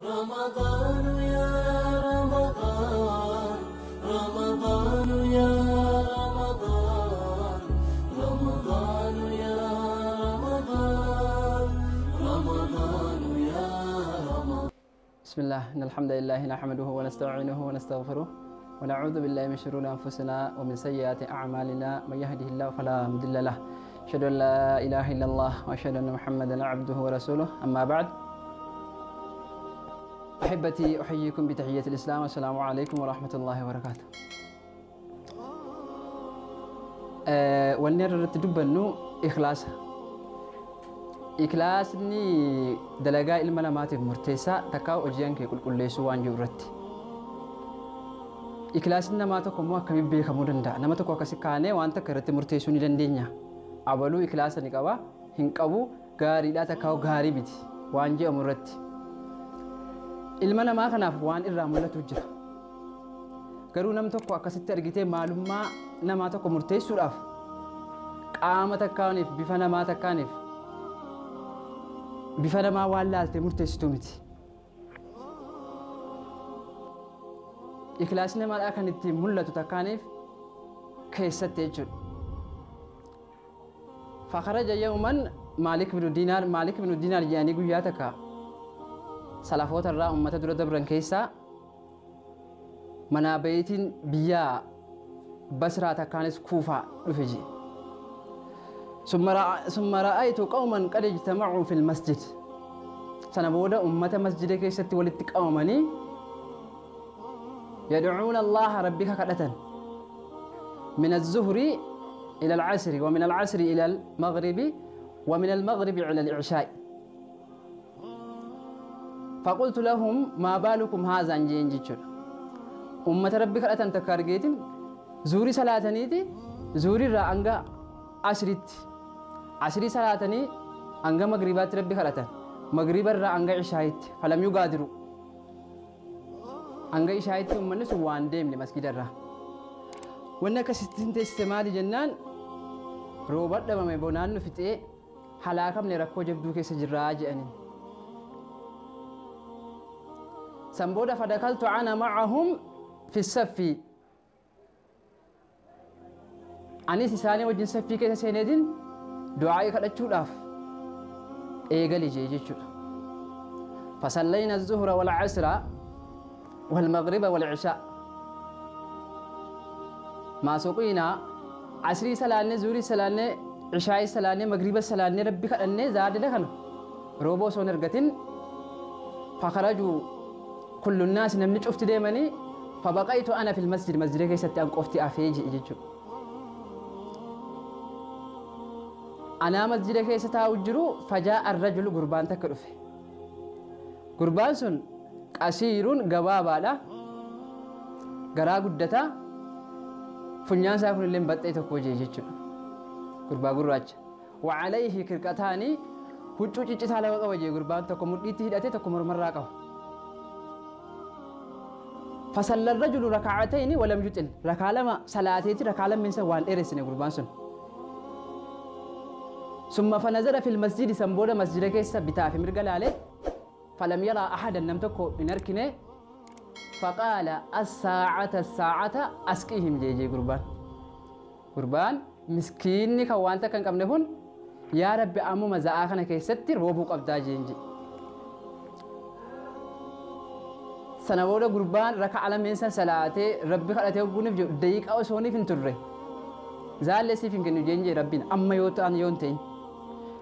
رمضان يا رمضان، رمضان يا رمضان، رمضان يا رمضان، رمضان يا رمضان. بسم الله، إن الحمد لله نحمده ونستعينه ونستغفره ونعوذ بالله من شرور أنفسنا ومن سيئات أعمالنا، من يهده الله فلا مضل له، أشهد أن لا إله إلا الله وأشهد أن محمدا عبده ورسوله، أما بعد. أحبتي أحييكم بتحية الإسلام، والسلام عليكم ورحمة الله وبركاته. Wanni irratti dubbannu ikhlaasa. Ikhlaasni dalagaa ilma namaatiif murteessaa takkaa hojiin kee qulqulleessuu waan jiru irratti. Ikhlaasni namaa tokko immoo akkamiin beekamuu danda'a? Nama tokko akkasi kaanee waan takka irratti murteessuu ni dandeenya. Abaluu ikhlaasa ni qaba, hin qabu, gaariidhaa takkaa gaarii miti waan jedhamu irratti. Ilma namaa kanaaf waan irraa mul'atu jira. Garuu nam tokko akkasitti argitee maalummaa namaa tokko murteessuudhaaf qaama takkaaniif bifa namaa takkaaniif bifa namaa waan laaltee murteessitu miti. Ikhlaasni namaadhaa kan ittiin mul'atu takkaaniif keessatti jechuudha. Fakharaja yawman Maalik bin Diinaar, Maalik bin Diinaar jedhanii guyyaa takka salafoota irraa uummata dura dabran keessaa manaa bahiitiin biyya Basraa takkaanis Kuufaa dhufe jedhe. Summa ra'aytu qawman qad ijtamacuu fil masjid. Sana booda uummata masjida keessatti walitti qabamanii yad'uuna Allaha rabbika kadhatan. Min az-zuhri ila al-asri wa min al-asri ila al-maghribi wa min al-maghribi ila al-ishaa'i. فقلت لهم ما بالكم هذا أنجين جيتشون. أمة ربي كرأتن تكارجيتين زوري صلاتنيتي زوري را أنغا عشريت عشري صلاتني أنغا مغربات ربي كرأتن مغرب را أنغا عشايت فلم يغادروا أنغا عشايت أمنا سوان ديم لمسجد الرا وانا كستين تستمالي جنان روبات لما ميبونان نفتئ حلاكم لركو جبدو كيس جراج أنين. سنبودا فدخلت أنا معهم في الصف. أنيس ساني وجن صفي كيس سيندين دعائي كدچوداف ايغالي جيجچو. فصلينا الظهر والعصر والمغرب والعشاء. ما سقينا عصري سلاني زوري سلاني عشاء سلاني مغرب سلاني ربي كدني زاد لكن روبو سونرغتين. فخرجوا كل الناس نمني شفت ديمني فبقيت أنا في المسجد. مسجد كيست أن قفتي أفيجي إجيتشو. أنا مسجد كيست أوجرو فجاء الرجل قربان تكرفه. قربان سن قصير قبابا لا قرا قدتا فنيان ساكن اللي مبطئ تكوجي إجيتشو. قربا قراج وعليه كركتاني هجو جيتشا لو قوجي قربان تكو مديتي هداتي تكو مرمراقه. فصلى الرجل ركعتين ولم يطل. ركع لما صلاتي ركع لما من سوان إرسني قربان سن. ثم فنزل في المسجد سنبودا مسجد كيس بتاع في مرقل عليه فلم يرى أحدا لم تكن من أركنه فقال الساعة الساعة أسقيهم جي جي قربان. قربان مسكيني كوانتا كان قبلهن يا رب أمو مزاقنا كيستي روبو قبدا جي. سنوودا قربان ركع على منسان صلاتي ربي خلته وقونف جو دقيقة أو سوني فين تره زال لسي فين كنو جنجي ربين أما يوت أن يونتين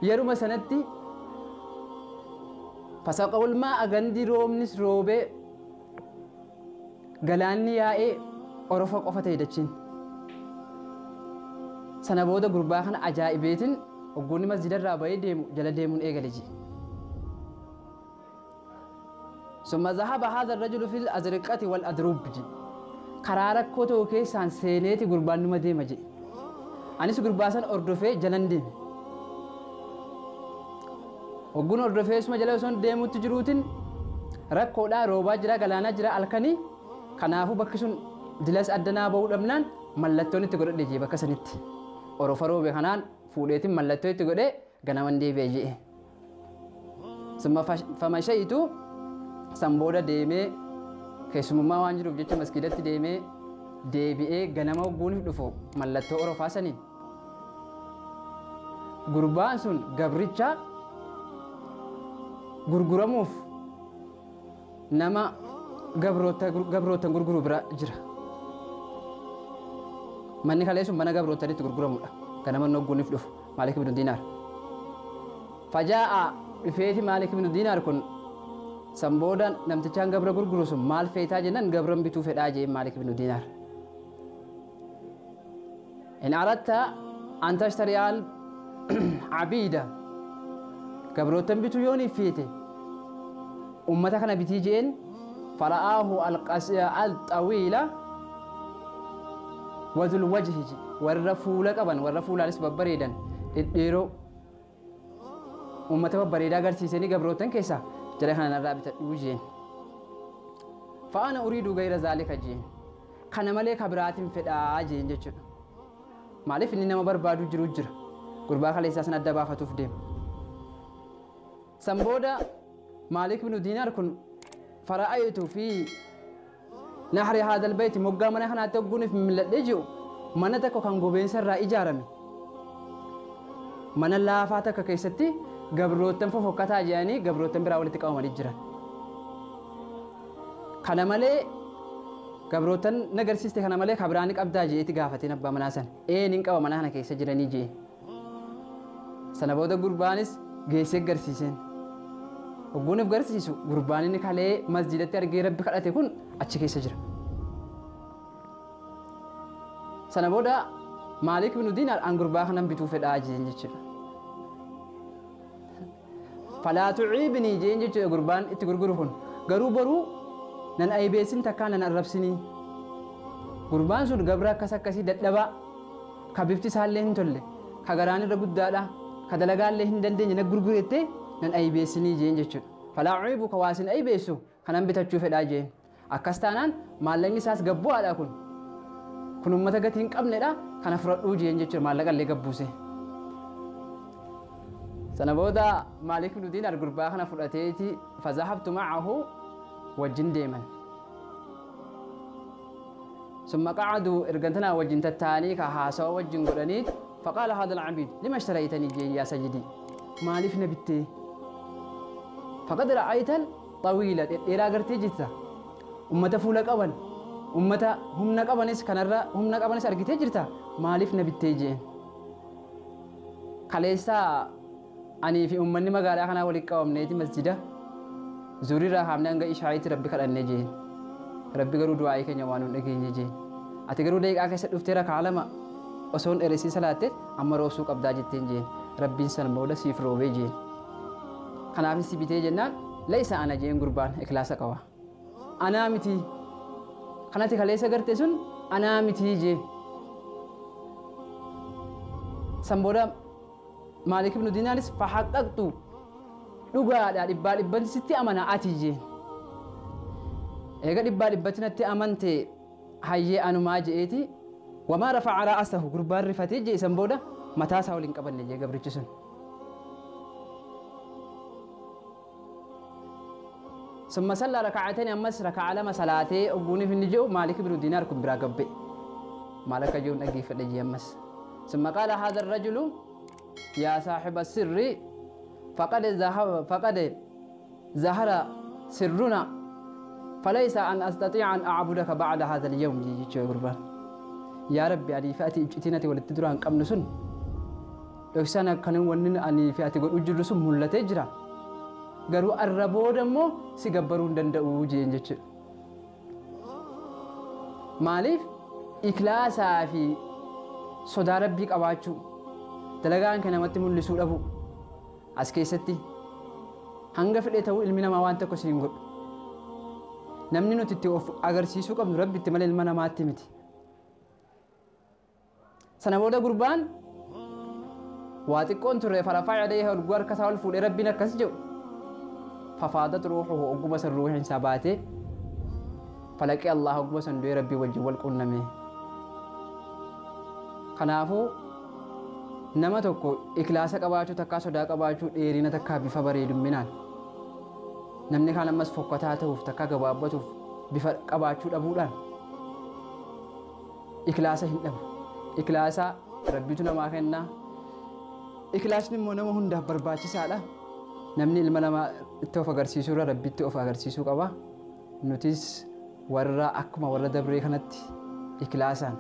يروم سنتي فسقوا الماء غندي روم نس روبه غلاني يا إيه أرفق أفتي دتشين. سنوودا قربان خن عجائبيتين وقوني مسجد الرابعي ديمو جل ديمون إيجالجي. ثم ذهب هذا الرجل في الأزرقة والأدروب جي. قرارك كوتو كيسان سينيتي قربان نما ديما جي. أنيس قرباسان أردوفي جلن ديم. وقون أردوفي اسم جلوسون ديمو تجروتين ركو لا روبا جرا غلانا جرا الكني كنافو بكسون دلس أدنا بو دمنان ملتوني تقرد جي بكسنت. أروفرو بخنان فوليتين ملتوني تقرد غنمان دي بيجي. ثم فمشيت San booda deemee keessummaa waan jiruuf jecha masgiidatti deemee deebi'ee ganama hogguuniif dhufu mallattoo orofaa saniin gurbaan sun gabricha gurguramuuf nama gabrootan gurguru bira jira. Manni kalee sun mana gabrootanitti gurguramudha. Ganama hogguuniif dhufu Maalik ibnu Diinaar. Fajaa'a dhufeeti Maalik ibnu Diinaar kun san booda namtichaan gabra gurguru sun maal feetaa jennaan gabran bituu fedhaa jeen Maalik ibnu Diinaar. In aradta an tashtari al abiida gabrootan bituu yoon feete ummata kana bitii jeen fara'aahu al-xawiila wadul wajhi warra fuula qaban warra fuulaanis babbareedan dhedheeroo ummata babbareedaa agarsiisanii gabrootan keessaa jara kana narraa bitadhuu jeen. Fa'aana uriiduu gayra zaalika jeen. Kana malee ka biraatiin fedhaa jeen jechuudha. Maaliif inni nama barbaadu jiru jira. Gurbaa kaleessaa sana adda baafatuuf deema. San booda Maalik ibnu Diinaar kun fara'aytu fi nahri haadhal bayti moggaa mana kanaatti hogguuniif mil'adhee jiru mana tokko kan gobeensa irraa ijaarame mana laafaa takka keessatti gabroottan fofokkataa jedhanii gabroottan biraa walitti qabamanii jiran. Kana malee gabroottan nagarsiiste kana malee kabiraani qabdaa jeeti gaafateen abbaa manaa sana. Ee nin qaba mana kana keessa jiranii jee. Sana booda gurbaanis geessee garsiiseen. Hogguuniif garsiisu gurbaan inni kalee masjidatti argee rabbi kadhate kun achi keessa jira. Sana booda Maalik ibnu Diinaar an gurbaa kanan bituu fedhaa jeen jechuudha. Falaa tuciibnii jeen jechuudha gurbaan itti gurguru kun. Garuu boruu nan aybeessin takkaa nan arrabsinii. Gurbaan sun gabra akkas akkasii dadhabaa ka bifti isaallee hin tolle ka garaan irra guddaadha ka dalagaallee hin dandeenye na gurgurettee nan aybeessinii jeen jechuudha. Falaa cuibu ka waasin aybeessu kanan bitachuu fedhaa jeen. Akkas taanaan maallaqni isaas gabbu'aadha kun. Kun uummata gatii hin qabnedha kana fudhadhuu jeen jechuudha maallaqa illee gabbuuse. Sana booda Maalik ibnu Diinaar gurbaa kana fudhateeti fazahabtu ma'ahu wajjin deeman. Summa qacaduu ergantanaa wajjin tattaanii ka haasawa wajjin godhaniit faqaala haadha alcabiid lima ishtaraytanii jeen yaa sayyidii maaliif na bittee? Faqad ra'aytan xawiila dhedheeraa gartee jirta ummata fuula qaban ummata humna qabanis kanarra humna qabanis argitee jirta maaliif na bittee jeen. Kaleessaa anii fi uummanni magaalaa kanaa walitti qabamneeti masjida zuuriirraa haamne hanga ishaayitti rabbi kadhannee jeen. Rabbi garuu du'aa'ii keenya waan hin dhageenye jeen. Ati garuu daqiiqaa keessa dhuftee rakaa lama osoo hin dheeressiin salaatte amma roobsuu qabdaa jetteen jeen. Rabbiin san booda siif roobee jeen. Kanaaf si bitee jennaan laysa ana jeen gurbaan ikhlaasa qaba. Anaa miti kanati kaleessa garte sun anaa miti jeen. San booda Maalik ibnu Diinaaris fahaqqaqtu dhugaadha dhibbaa dhibbatti sitti amana ati jeen. Eega dhibbaa dhibbatti natti amante hayyee anumaa je'eeti wamaa rafa'a ra'asahu gurbaan rifatee jee san booda mataa isaa waliin qabanne jee gabrichi sun. Summa sallaa raka'atayni ammas raka'a lama salaatee ogguuniif inni je'u Maalik ibnu Diinaar kun biraa gabbe. Maal akka je'uun dhaggeeffadhe jee ammas. Summa qaala haadha rajulu yaa saaxiba sirri faqad zahara sirruna فليس أن أستطيع أن أعبدك بعد هذا اليوم جيجي قربان. يا ربي أني فأتي اجتنتي ولتدران قمن سن لوكسانا كانوا ونن أني فأتي قد أجر سن ملتي جرا قالوا الربو دمو سيقبرون دندؤو جيجي ماليف إكلاسا في صدى ربي قواتشو دلقان كان متمون لسول أبو أسكيستي هنگا فلتو ilmi namaa waan tokko siin godhu. Namni nuti itti of agarsiisuu qabnu rabbi itti malee ilma namaatti miti. Sana booda gurbaan waa xiqqoon turre farafaa alayhi ol harka isaa ol fuudhee rabbiin akkas jedhu fafaadat ruuhuhu ogguma san ruuhin isaa baatee falaqee Allah ogguma san du'ee rabbii wajjin wal qunname. Kanaafuu nama tokko ikhlaasa qabaachuu takkaa sodaa qabaachuu dheerina takkaa bifa bareedumminaan Namni kaan ammas fokkataa ta'uuf takka gabaabbatuuf bifa qabaachuu dhabuudhaan ikhlaasa hin dhabu. Ikhlaasa Rabbitu namaa kenna. Ikhlaasni immoo nama hundaaf barbaachisaadha. Namni ilma namaa itti of agarsiisuu irra Rabbitti of agarsiisuu qaba. Nutis warra akkuma warra dabree kanatti ikhlaasaan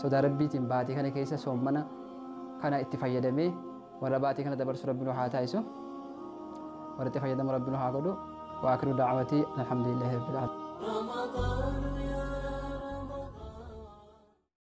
sodaa Rabbiitiin baatii kana keessa soommana kana itti fayyadamee warra baatii kana dabarsu Rabbi nu haa taasisu. Warra itti fayyadamu Rabbi nu haa godhu. Wa akhiru da'watii alhamdulillahi rabbil aalamiin.